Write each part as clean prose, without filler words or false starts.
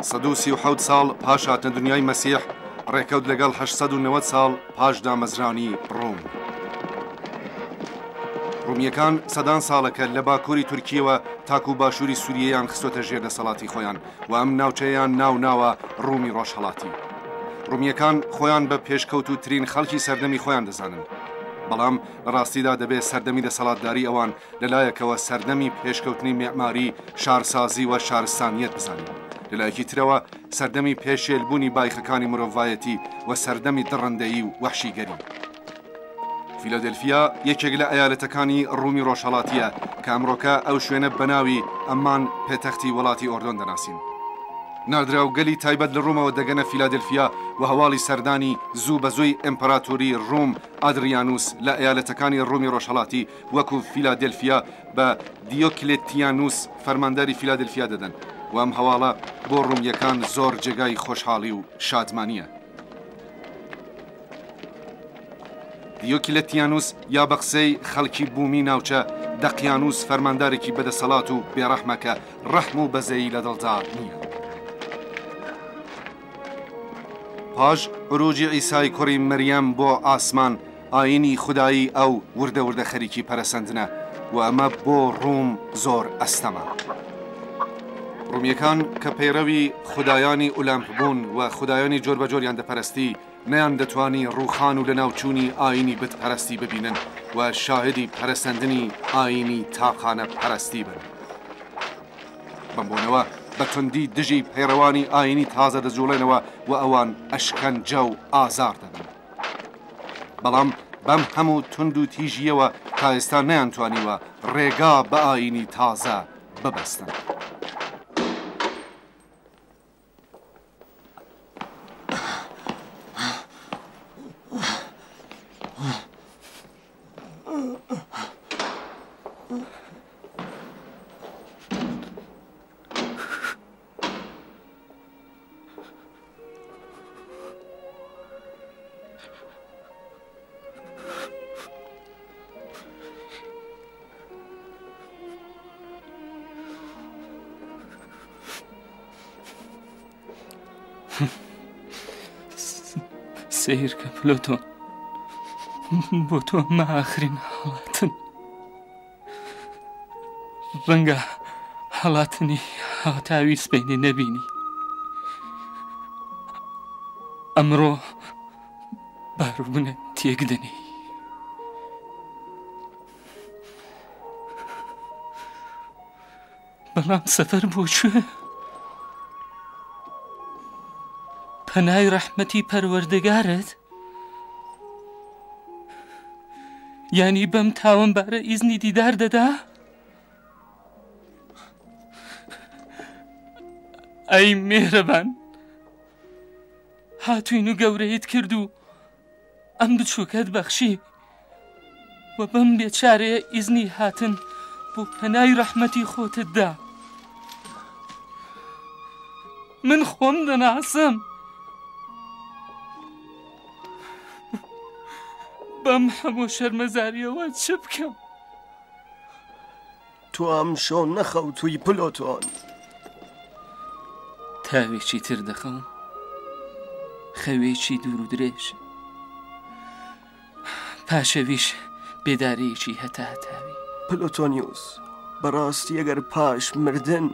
137 ساڵ پاش هاتنە دنیای مەسیح ڕێکەوت لەگەڵ 890 ساڵ پاش دامەزرانی ڕۆم. ڕومییەکان سەدان ساڵە کە لە باکووری تورکییەوە تاکوو باشووری سووریەیان خستۆتە ژێر دەسەڵاتی خۆیان و ئەم ناوچەیەیان ناو ناوە ڕومی ڕۆژهەڵاتی. ڕومییەکان خۆیان بە پێشکەوتووترین خەڵکی سەردەمی خۆیان دەزانن. بەڵام لە ڕاستیدا دەبێ سەردەمی دەسەڵاتداری ئەوان لە لایەکەوە سەردەمی پێشکەوتنی مێعماری، شارسازی و شارستانییەت بزانین. لە لایەکی ترەوە سەردەمی پێشێلبوونی بایخەکانی مرۆڤایەتی و سەردەمی دڕندەیی و وەحشیگەری. فیلادلفیا یەکێک لە ئەیالەتەکانی ڕومی ڕۆژهەڵاتییە کە ئەمڕۆکە ئەو شوێنە بە ناوی ئەممان پێتەختی وڵاتی ئۆردۆن دەناسین. ناردراوگەلی تایبەت لە ڕومەوە دەگەنە فیلادلفیا و هەواڵی سەردانی زوو بە زووی ئیمپراتۆری ڕوم ئادریانوس لە ئەیالەتەکانی ڕومی ڕۆژهەڵاتی وەکوو فیلادلفیا بە دیۆکلێتیانوس فەرمانداری فیلادلفیا دەدەن و ئەم هەواڵە بۆ ڕومییەکان زۆر جێگای خۆشحاڵی و شادمانییە. دیۆکلەتیانوس یا بە قسەی خەڵکی بوومی ناوچە، دەقیانوس فەرماندارێکی بەدەسەڵات و بێڕەحمە کە ڕەحم و بەزەیی لە دڵدا نییە. پاش عروجی عیسای کوڕی مریەم بۆ ئاسمان، ئایینی خودایی ئەو وردە وردە خەریکی پەرەسەندنە و ئەمە بۆ ڕووم زۆر ئەستەمە. ڕوومییەکان کە پەیڕەوی خودایانی ئولەمپ بوون و خودایانی جۆربەجۆریان دەپەرستی، نەیاندەتوانی ڕووخان و لەناوچوونی ئایینی بت پەرستی ببینن و شاهیدی پەرەسەندنی ئایینی تاقانە پەرستی بن. بەم بۆنەوە بە توندی دژی پەیڕەوانی ئایینی تازە دەجوڵێنەوە و ئەوان ئەشکەنجە و ئازار دەدەن. بەڵام بەم هەموو توند و تیژییەوە تا ئێستا نەیانتوانیوە ڕێگا بە ئایینی تازە ببەستن. سەیرکە پلۆتۆن بۆ تۆ مە ئاخرین هەڵاتن ڕەنگە هەڵاتنی هەتاوی سبەینێ نەبینی ئەمڕۆ باروبنە تێک دەنێی. بەڵام سەفەر بۆ کوێ؟ پەنای ڕەحمەتی پەروەردگارت؟ یانی بەم تاوانبارە ئیزنی دیدار دەدا؟ ئەی مێرەبان هاتوین و گەورەیت کرد و ئەم بچووکەت بەخشی و بەم بێچارەیە ئیزنی هاتن بۆ پەنای ڕەحمەتی خۆتت دا. من خۆم دەناسم. بەم هەموو شەرمەزاریەوە چ بکەم؟ تۆ ئەمشەو نەخەوتووی پلۆتۆن. تاوێکی تر دەخەوم. خەوێکی دوور و درێژ. پاشەویش بێدارییەکی هەتا هەتاوی. پلۆتۆنیوس، بەڕاستی ئەگەر پاش مردن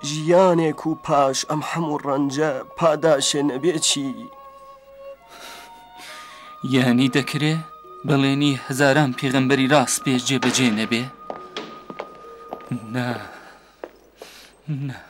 ژیانێک و پاش ئەم هەموو ڕەنجە پاداشێ نەبێ چی؟ یانی دەکرێ بەڵێنی هەزاران پێغەمبەری ڕاست بێ جێبەجێ نەبێ؟ نا، نا.